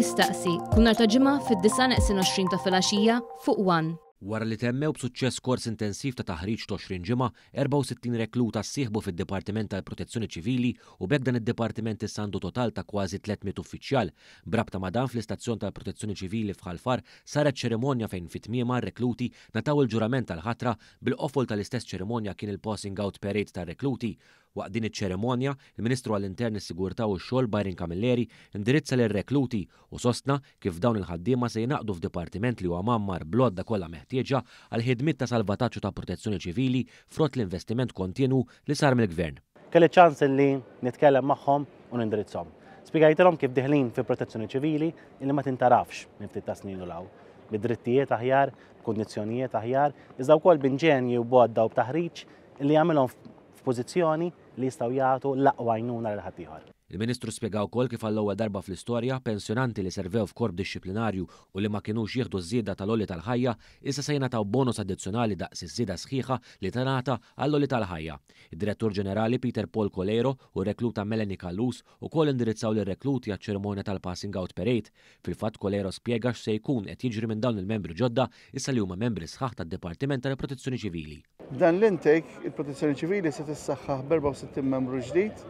Jistaqsi, kull nhar ta' Ġimgħa fid-9:20 ta' filgħaxija fuq One. Wara li temmew b'suċċess kors intensiv ta' taħriġ t'20 ġimgħa, 64 rekluta ssieħbu fid-Dipartiment tal-Protezzjoni Ċivili u b'hekk dan id-dipartiment issa għandu total ta' kważi 300 uffiċjal. B'rabta ma' dan fl-istazzjon tal-Protezzjoni Ċivili f'Ħal Far saret ċerimonja fejn fi tmiemha r-rekluti ngħataw il-ġurament tal-ħatra bil-qofol tal-istess ċerimonja kien il-passing out parade tar-rekluti. Waqt din iċ-ċerimonja, il-Ministru għall-Intern, is-Sigurtà u x-Xogħol Byron Camilleri indirizza lir-rekluti u sostna kif dawn il-ħaddiema se jingħaqdu f'dipartiment li huwa mgħammar bl-għodda kollha meħtieġa għall-ħidmiet ta' salvataġġ u ta' protezzjoni ċivili frott l-investiment kontinwu li sar mill-Gvern. Kelli ċ-ċans li nitkellem magħhom u nindirizzhom. Spjegajtilhom kif diħlin fi protezzjoni ċivili li ma tintarafx minn ftit ta' snin u law, bi drittijiet aħjar, b'kundizzjonijiet aħjar, iżda wkoll b'inġenji u b'għodda u b'taħriġ li jagħmilhom f'pożizzjoni li jistgħu jagħtu l-aqwa għajnuna lil ħaddieħor. Il-Ministru spjega wkoll kif għall-ewwel darba fl-istorja, pensjonanti li servew f'korp dixxiplinarju u li ma kinux jieħdu ż-żieda tal-għoli tal-ħajja, issa se jingħataw bonus addizzjonali daqs iż-żieda sħiħa li tingħata għall-għoli tal-ħajja. Id-Direttur Ġenerali Peter Paul Coleiro u r-rekluta Melanie Callus ukoll indirizzaw lir-rekluti għaċ-ċerimonja tal-Passing Out Parade. Fil-fatt Coleiro spjega x'se jkun qed jiġri minn dawn il-membri ġodda issa li huma membri sħaħ tad-Dipartiment tal-Protezzjoni Ċivili. B'dan l-intake, il-Protezzjoni Ċivili se tissaħħaħ b'64 membru ġdid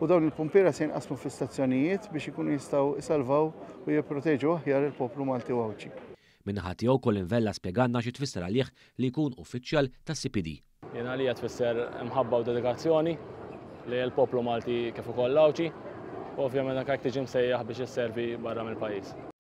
u dawn il-pumpiera se jinqasmu fl-istazzjonijiet biex ikunu jistgħu jsalvaw u jipproteġu aħjar il-poplu Malti u Għawdxi. Min-naħa tiegħu Colin Vella spjegalna xi tfisser għalih li jkun uffiċjal tas-CPD. Jien għalija tfisser imħabba u dedikazzjoni lejn il-poplu Malti kif ukoll Għawdxi u ovvjament anke jekk tiġi msejjaħ biex isservi barra mill-pajjiż.